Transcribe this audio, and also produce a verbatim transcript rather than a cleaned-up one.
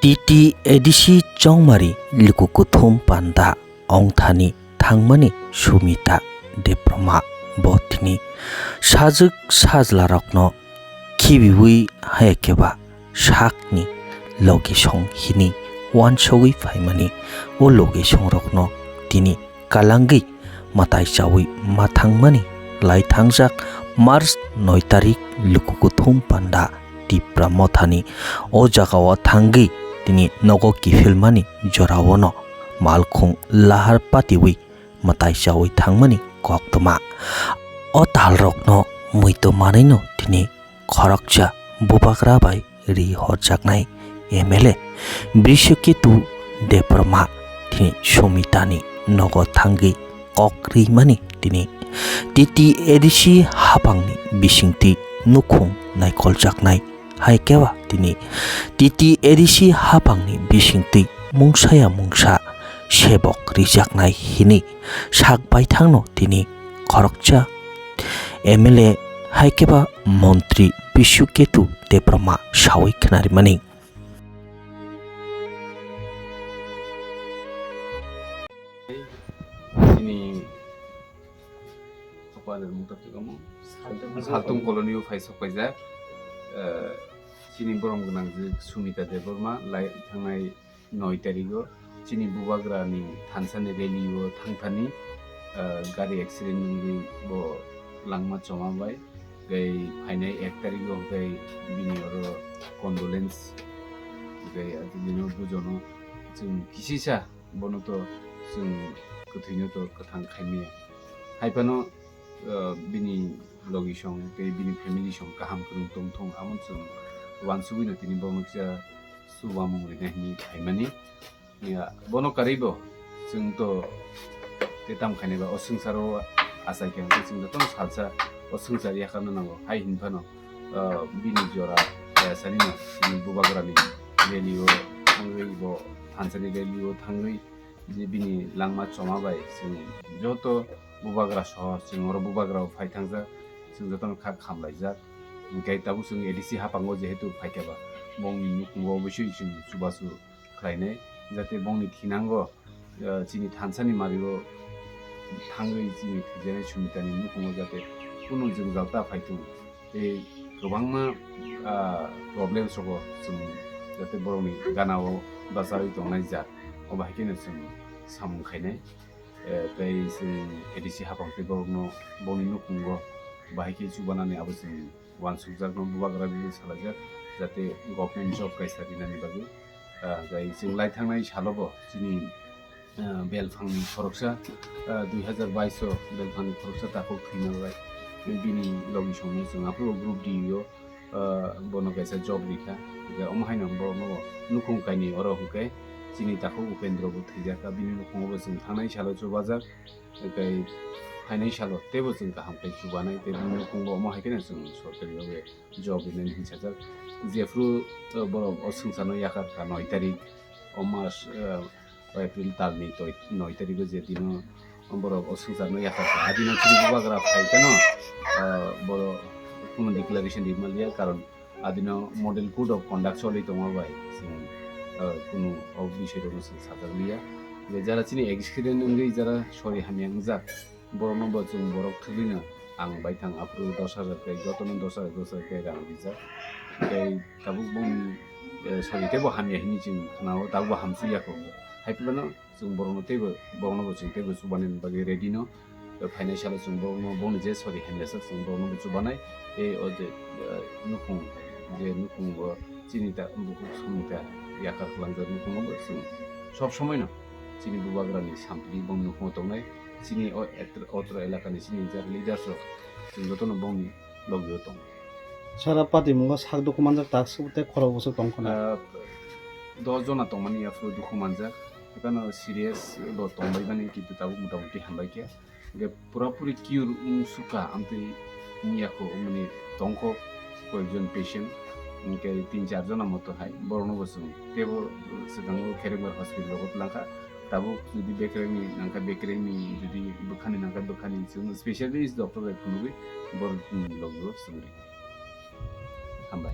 T T A D C Chongmari luku kuthum panda ongthani thangmani Sumita Debbarma bo tini sajwk sajlarokno khibiwi hai khe ba sakni logisong hini wansogwi phaimani o logisongrokno tini kalangwi mwtai chawi ma thangmani lai thangjak March noi tarik luku kuthum panda Tipra Mothani o jagao thangwi tini nogo kiphilmani joraono malkhung lahar patiwi mwtai chawi thangmani koktwma. O talrokno muitu manwino tini khoroksa bubagra bai ri horjaknai M L A Brishaketu Debbarma tini Sumitani nogo thangwi kok rimani tini T T A D C hapangni bisingtwi nukhung naikoljaknai hai khe ba tini T T A D C hapangni bisingtwi mungsaya mungsa sebok rijaknai hini sak baithangno tini khoroksa M L A hai khe ba montri Brishaketu Debbarma sawi khnarimani. Chini Saltung colony o phai sok paijak. Eh, chini borom gwnang je Sumita Debbarma lai thangnai noi tarigo chini bubagra ni thansa ni rally o thangthani, eh, gari accident wngwi bo langma choma bai tei phainai ek tarigo hwnkhe bini oro condolence tei bini bujono chwng kisisa bono to chwng kwthwino to kwthang khaimaya. Hai phano, uh, bini logi song tei bini family song kaham kwrwng tongthung, amo chwng uansugwino tini bono kisa chubamung rinai hinwi phaimani. Ya, bono karwibo chwng to tei tam khainai ba o swngcharo achai khe hwnkhe chwng jotono salsa o swngchar yakarna nango. Hai hinphano, uh, bini jora, uh, sanino bini bubagrani rally o thangwi bo thansani rally o thangwi je bini langma choma bai chwng joto bubagra soho chwng oro bubagra o phai thangjak, chwng jotono kha khamlaijak. Hwnkhe tabuk chwng A D C haphango jehetu phaikha ba bongni nukhungo obosui chwng chubachu khlainai, jate bongni thinango, ah, chini thansani mario thangwi chini thwijaknai Sumitani nukhungo jate kunu jwngjal ta phaithung. Tei kwbangma, ah, problems rogo chwng jate borokni ganao bachawi tongnai jat, obo hai kheno chwng samung khainai. Eh, tei chwng A D C haphang tei borokno bongni nukhungo bahai khe chubanani abo chwng uansukjakno bubagra bai salaijak, jate government job kaisa rinani bagwi. Ah, tei chwng lai thangnai salobo chini, ah, belphangni khoroksa, ah, dui hazar bais o belphangni khoroksa takhuk thwima bai bini logi songno chwng aphuru group D o, ah, bono kaisa job rikha. Hwnkhe omo haino borokno nukhung kainwi oro hwnkhe chini takhuk Upendra bo thwijakha, bini nukhungo bo chwng thangnai salo chubajak. Tei phainai salo teibo chwng kaham khe chubanai, tei bini nukhungo omo hai kheno chwng sorkari o job rinani hinsajak. Jephru, uh, borok o swngcharno yakarkha noi tarik o mas, uh, April talni toi-, noi tarik o je dino borok o swngcharno yakarkha. A dino chini bubagra phai kheno, uh, borok kunu declaration rimaliya, karon adino model code of conduct choli tongma bai chwng, uh, kunu o bisoi rokno chwng sajak liya. Je jara chini accident wngwi jara sori hamya wngjak, borokno bo chwng borok thwgwino ang baithang aphuru dos hajar kai, jotono dos hajar, dos hajar kai rang rijak. Tei tabuk boni, eh, sori teibo hamya hinwi chwng khnao, tabukbo hamsui yakho. Hai phano chwng borokno teibo, borokno bo chwng teibo chubanani bagwi ready no. Tei phainai salo chwng borokno bongni je sori hamya sak chwng borokno bo chubanai. Tei o je, eh, nukhung, je nukhungo chini ta bukhuk somni ta yakar kwlangjak nukhungo bo chwng sob somoi no chini bubagrani sampli bong nukhungo tongnai. Chini o etr-, otro elakani chini je leaders rok chwng jotono bongni logio tongo. Sara patimungo sak dukhu manjak tak sub tei khorok bwswk tong khna. Ah, dos jona tongmani aphuru dukhu manjak. Ekhano serious bo tongbaimani, kintu tabuk motamuti hambai khe. Hingke purapuri cure wng sukha, amtwi wngya kho, wngmani tongkho koyekjon patient, hingke tin char jona moto hai, borokno bo chwng teibo swkango Kherengbar hospital rogo twlangkha. Tabuk jodi bekerengni nangkha, bekerengni jodi bwkhani nangkha, bwkhani chwng specialist doctor bai phunugwi borokni logo chwng ri. Hambai.